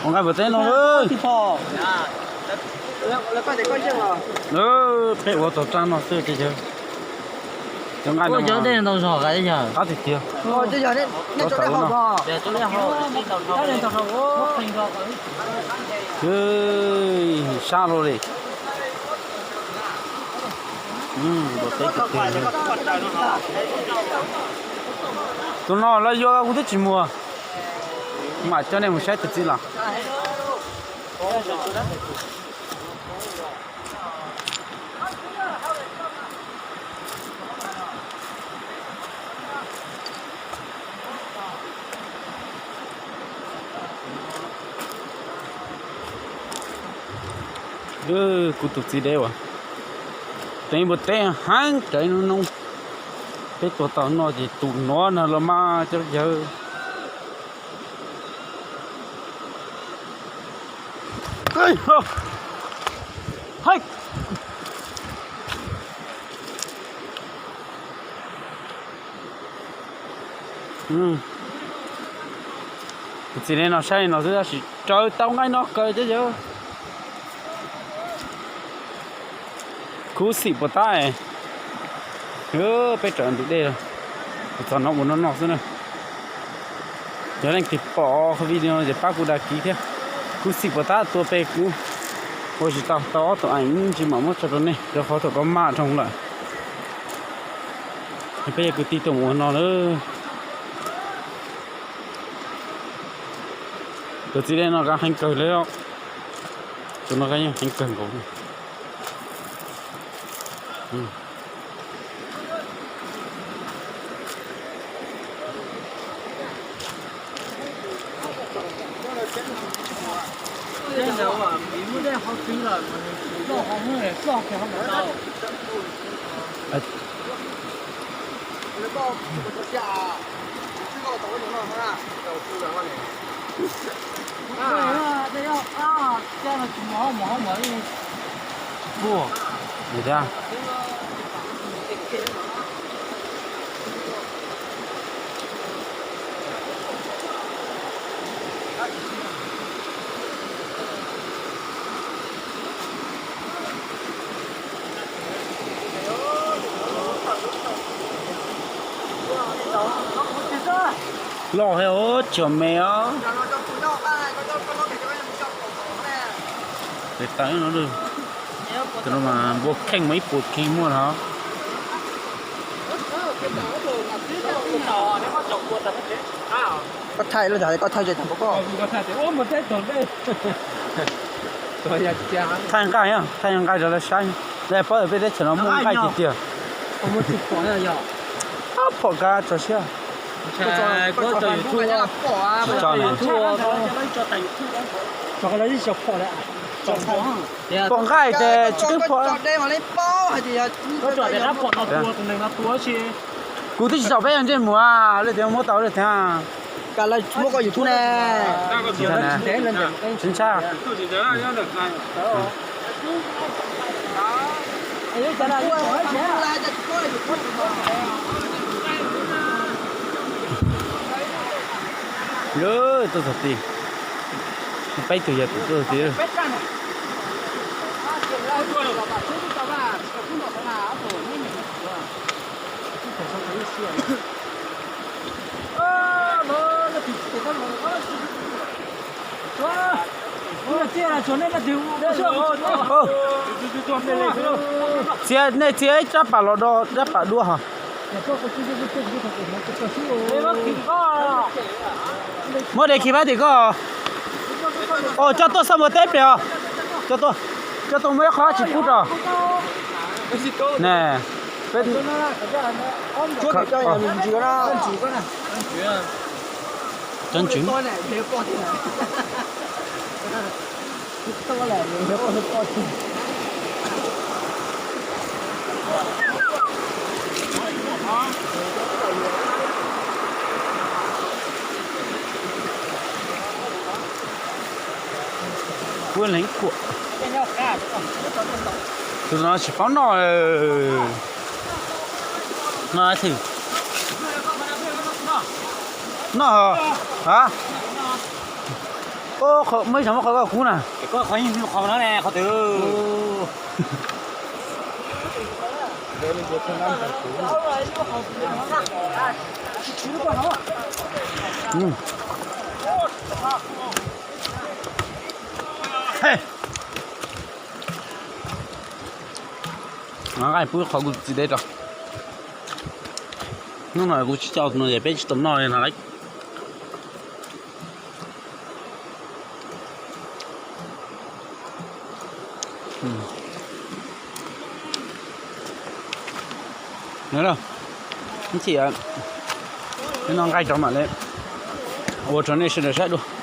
Ua nqaij npua teb no. Peb ua tau raj no xwb ces yawg. Cov nqaij no dej ntau zog qab tiag tiag. Sab luaj li. Tus no lawv yuav kuv twb tsis muag. Mam coj nej mus saib tus txiv los. Kuv tus txiv dev uas teev npua teb heev raws ib hnub no. Peb tua tau no ces tus no na los mas cov yawg. Tus txiv dev no saib li no xwb tab sis raws tau nqaij no kawg cov yawg. Khuv xim puas tab. Peb raws ntug dej los txog no ua no no xwb na. Yog leej twg pom qhov video no ces pab kuv đăng ký thiab. Khuv xim puas tab tua pem kuv ua tsis tau, tau ob tug ees ib ntsis mam muab tso rau nej rau qhov thaum koj maj dhau lawm. Peb yog kwv tij tuaj mus ua no lawm. Tus txiv dej no kab heev kawg li. Tus no kab yeej heev kawg nkaus. Loj thiab os, tsis yog me os. Tes taw no, tus no mas npua kheej mas ib puas kis muaj no. Koj thaij los, koj thaij ces thaij pom koj. Thaij nqaij, thaij nqaij rau lawv saib. Lawv paub tias peb teb chaws no muaj nqaij tiag tiag. Phom kab tso siab. Pom nqaij ces tsis keeb phom. Kuv twb tsis tau peb yog ntsej muag, lawv tias muab tau lawm thiab. Tsis ntshai. Tuaj txog tid, peb tug yog tus tuaj txog tid. Txiav, nej txiav ib rab pam los do rab pam dua hos. Muab dev khi pab tim koj. Os, coj tuaj xaj npua teb pem os. Coj tuaj, coj tuaj muab ib qho dab tsi pub rau. Ne, peb cov ntswv. Kuv leej kuam. Tus no tsis paub noj. Noj hais tias, noj hos, a. Muaj ib xyoo muab qhov koj kub na. Koj qhov yeej qhov no ne, qhov twg. Nqa pub qhov kuv txiv dev rau. Hnub no kuv tsis tau no es peb tsis tau noj li no lawm. Ib chim no nqaij rau mam li ua rau nej sawv daws saib dua.